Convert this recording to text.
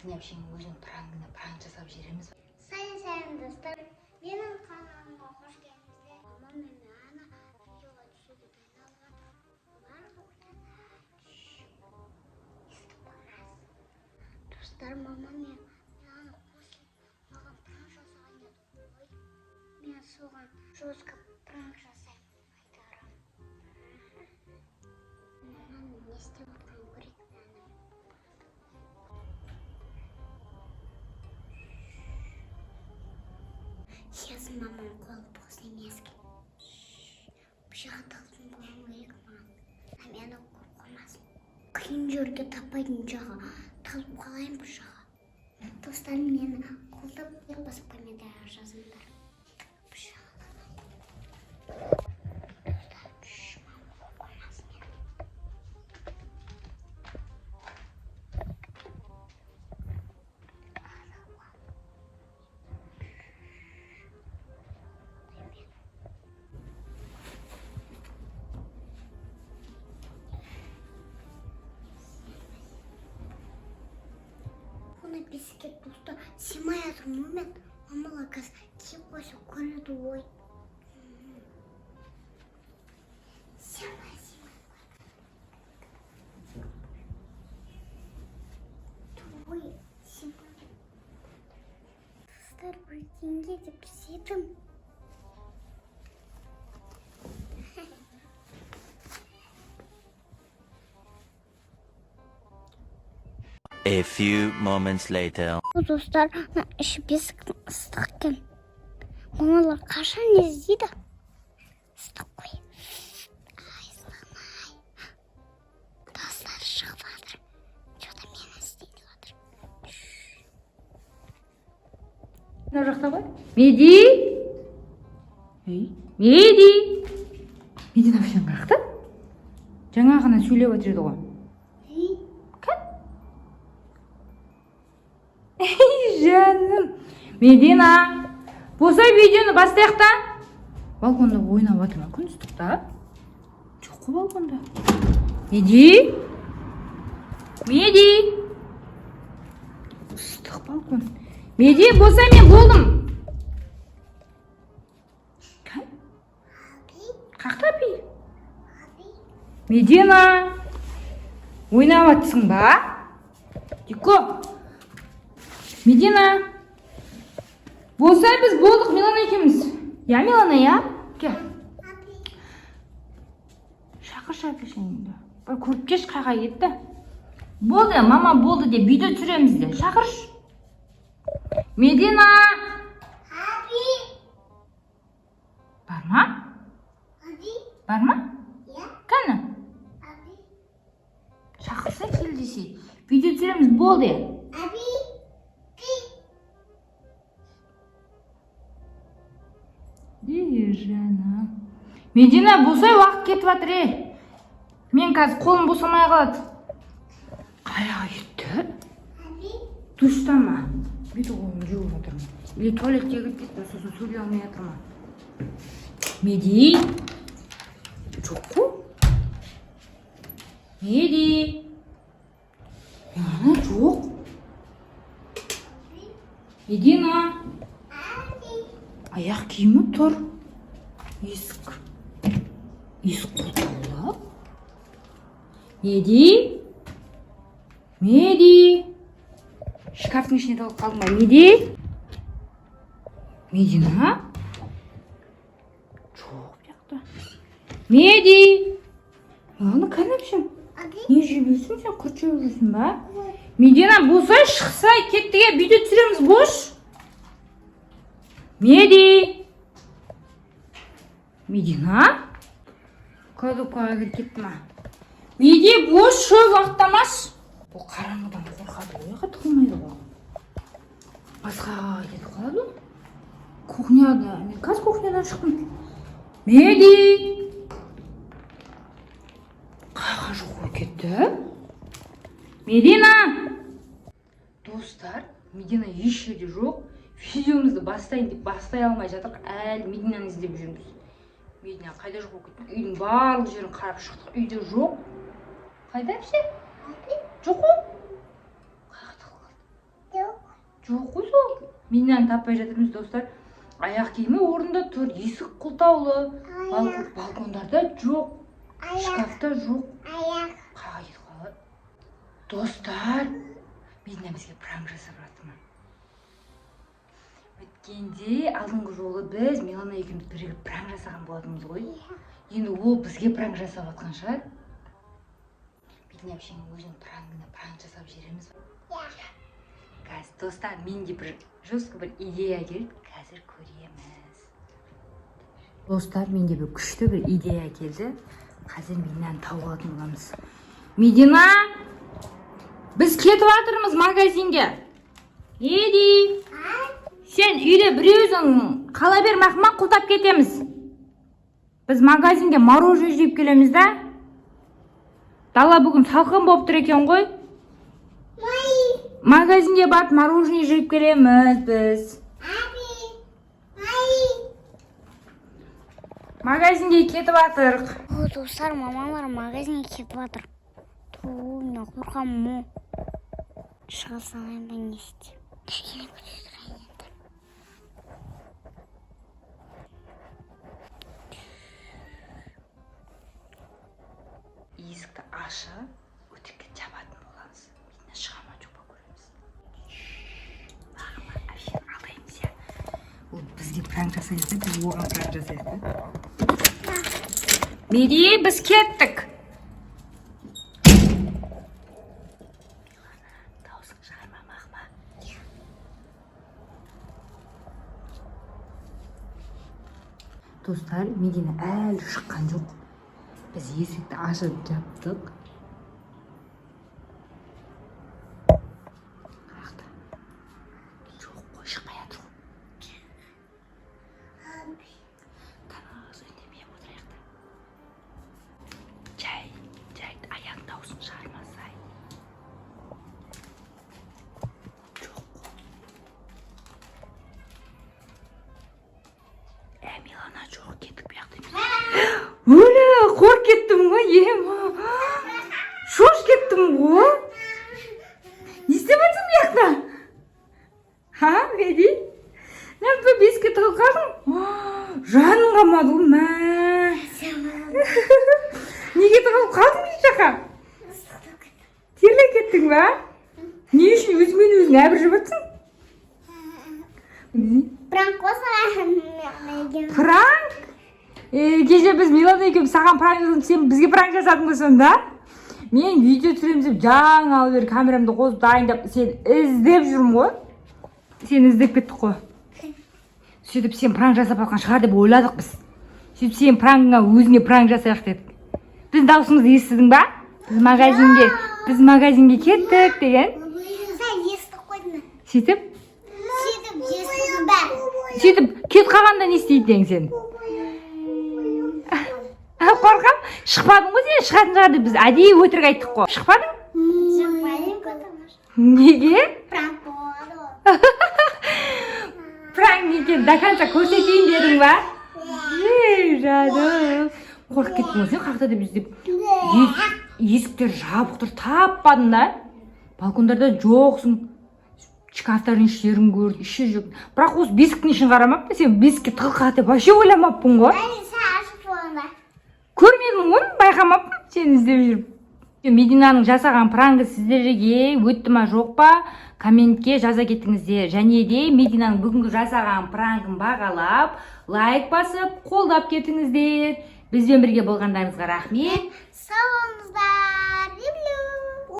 Мәдина әпшеңнің өзінің пранкіне пранк жасап жібереміз. Сәлем, достар. Менің каналыма қош келдіңіздер. Мамам мен Милана видеоға түсуге дайындалып жатыр. Олар естіп қалмас. Достар, мамам мен Милана қосылып маған пранк жасаған еді ғой. Мен соған жестко пранк жасаймын, айтарым. Мамам не істеп жатқанын көрейік. Сейчас мамам қолы бос емес екен. Пышағын талтын болу керек маған. А мені көріп қалмасын. Қиын жерге таппайтын жағы талып қалайын пышағы. Достар, мені қолдап басып комментарий жазыңдар. Пышақ аламын. Достар, мамам көріп қалмасын мені. Оны бесікке достар сыймай жатырмын мен. Мамалар қазір киіп қойса көреді ғой. Сыймай, сыймай. Ой, сыймай. Достар, бірдеңе деп сидім. A few moments later. Достар, мына іші бесіктің ыстық екен. Мамалар қашан іздейді? Ыстық қой. Ай, ыстығым-ай. Достар шығып жатыр. Че-то мені іздейді жатыр. Мына жақта ғой. Меди! Ей, Меди! Медина әпшең қаяқта? Жаңа ғана сөйлеп жатыр еді ғой. Ей, Кім? Ей, жаным. Медина! Болса видеоны бастайық та. Балконда ойнап жатыр ма күн ыстықта? Жоқ қой балконда. Меди! Меди! Ыстық балкон. Меди, болса мен болдым. Кім? Аби, Қаяқта апи? аби. Медина! Ойнап жатсың ба? Дико! Медина! Болса біз болдық, Милана екеуміз. Я, Милана, я? Кел. Аби. Шақыршы әпешеңді. Бір көріп келші қайға кетті. Болды, мама болды деп видео түсіреміз де. Шақыршы. Медина! Аби. Бар ма? Аби. Бар ма? Я, Кәні? аби. Шақырса кел десе. Видео түсіреміз болды. Аби. Би. Ей, жаным. Медина, босай, уақыт кетіп жатыр, е. Мен қазір қолым босамай қалады. Қаяға кетті? Аби. Душта ма? Бет қолын жуып жатыр ма? Или туалетке кіріп кетті ме, сосын сөйлей алмай жатыр ма? Меди? Жоқ қой. Меди? Милана жоқ. Медина? Аби. Аяқ киімі тұр. Есік. Есік құлыптаулы. Меди? Меди? Шкафтың ішіне тығылып қалдың ба? Меди? Медина? Жоқ, бұл жақта. Меди? Милана, кәне әпшем? Аби. Не жеп жүрсің сен? Құрт жеп жүрсің ба? Медина, болсай, шықсай, кеттік, е, видео түсіреміз, бош. Меди? Медина? Кладовкаға кіріп кетті ма? Меди, бош, шөп уақыттамаш. Бұл қараңғыдан қорқады ғой, жаққа тығылмайды ғой. Басқаға кетіп қалады ғой. Кухняда, мен қазір кухнядан шықтым. Меди! Қайға жоқ болып кетті? Медина! Достар, Медина еш жерде жоқ. Видеомызды бастайын деп бастай алмай жатырық. Әлі Мединаны іздеп жүрміз. Медина қайда жоқ болып кетті? Үйдің барлық жерін қарап шықтық. Үйде жоқ. Қайда әпше? Аби. Жоқ қой. Қайға тығылып қалды? Мединаны таппай жатырмыз, достар. Аяқ киімі орнында тұр, есік құлыптаулы. Балкондарда жоқ, шкафта жоқ. Аяқ. Қайда кетіп қалады? Достар, Медина бізге пранк жасап жатыр ма? Өткенде, алдыңғы жолы біз Милана екеуміз бірігіп пранк жасаған болатынбыз ғой. Енді ол бізге пранк жасап жатқан шығар. Медина әпшеңнің өзінің пранкына пранк жасап жібереміз ба? Иә. Қазір, достар, менде бір жестко бір идея келді, қазір көреміз. Достар, менде бір күшті бір идея келді. Қазір Мединаны тауып алатын боламыз. Медина, біз кетіп жатырмыз магазинге. Еди, сен үйде бір өзің қала бер, мақма, құлыптап кетеміз. Біз магазинге мороженое жеп келеміз да. Дала бүгін салқын болып тұр екен ғой. Магазинге барып мороженое жеп келеміз біз. Аби. Ай. Магазинге кетіп жатырық. О, достар, мамалар магазинге кетіп жатыр. Ту, мен қорқамын мо. Шыға салайын ба, не істеймін? Кішкене күте тұрайын енді. Есікті ашып, өтірікке жабатын боламыз. Медина шыға ма, жоқ па, көреміз. Мақма әпшені алдаймыз, иә. Ол бізге пранк жасайды да, біз оған пранк жасайық та. Меди, біз кеттік. Милана, дауысың шығарма, мақма. Достар, Медина әлі шыққан жоқ. Біз есікті ашып жаптық. Қаяқта? Жоқ қой, шықпай жатыр ғой. Тыныс, үндемей отырайық та. Жай, жай, аяғың дауысын шығармасай. Жоқ қой. Ә, Милана жоқ, кеттік бұл жақта емес. Өлі, қорқып кеттім ғой, ема. Шошып кеттім ғой. Не істеп жатсың бұл жақта? Ха, Меди? Не, бұл бесікке тығылып қалдың? Жаным қалмады ғой, мә. Неге тығылып қалдың бұл жаққа? Терлеп кеттің ба? Не үшін өзіңмен өзің әбіржіп жатсың? Пранк қосаған. Пранк? Кеше біз Милана екеуміз саған пранк жасадық, сен бізге пранк жасадың ғой сонда? Мен видео түсіремін деп жаңа бері камерамды қосып дайындап, сені іздеп жүрмін ғой. Сені іздеп кеттік қой. Сөйтіп сен пранк жасап жатқан шығар деп ойладық біз. Сөйтіп сен пранкыңа өзіңе пранк жасайық дедік. Біздің дауысымызды естідің ба? Біз магазинге кеттік деген. Сен естіп қойдың. Сөйтіп, Сөйтіп естідің бәрі. сөйтіп кетіп қалғанда не істейді едің сен? Қорқам, шықпадың ғой сен, шығатын шығар деп біз әдейі өтірік айттық қой. Шықпадың? Шықпадым, потому что Неге? пранк болады ғой. Пранк екен, до конца көрсетейін дедің ба? Ей, жаным. Қорқып кеттің ғой сен, қаяқта деп іздеп. Есіктер жабық тұр, таппадың да. Балкондарда жоқсың. Шкафтардың іштерін көрдік, іші жоқ. Бірақ осы бесіктің ішін қарамаппын, сен бесікке тығылып қалады деп вообще ойламаппын ғой. Әне, сен ашып болғанда. Көрмедім ғой, байқамаппын сені іздеп жүріп. Мединаның жасаған пранкі сіздерге өтті ма, жоқ па, комментке жаза кетіңіздер. Және де Мединаның бүгінгі жасаған пранкін бағалап, лайк басып, қолдап кетіңіздер. Бізбен бірге болғандарыңызға рахмет. Сау болыңыздар.